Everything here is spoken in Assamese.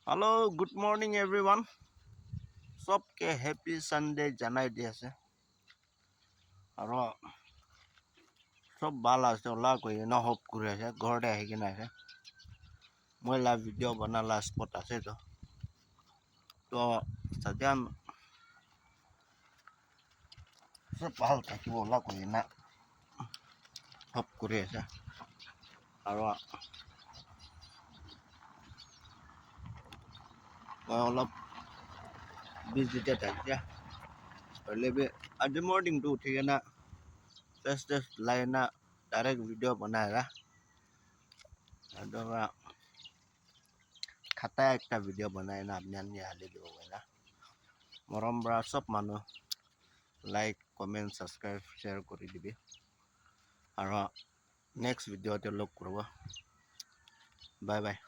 Hello', good morning everyone. চবকে হেপী ছানডে জনাই দি আছে আৰু চব ভাল আছে ওলা কৰি কিনে হোপ কৰি আছে। ঘৰতে আহি কিনে আছে। মই লাইভ ভিডিঅ' বনালা স্পট আছে। তো তো সদায় চব ভাল থাকিব ওলা কৰি কিনে হোপ কৰি আছে। আৰু মই অলপ বিজিতে থাকিছে। হ'লে বি আজি মৰ্ণিংটো উঠি কিনে ফ্ৰেছ ট্ৰেছ ওলাই কিনে ডাইৰেক্ট ভিডিঅ' বনাই একদম খাটাই একটা ভিডিঅ' বনাই না আপুনি হালি দিব না। মৰম পৰা চব মানুহ লাইক, কমেণ্ট, ছাবস্ক্ৰাইব, শ্বেয়াৰ কৰি দিবি আৰু নেক্সট ভিডিঅ'তে লগ কৰিব। Bye bye.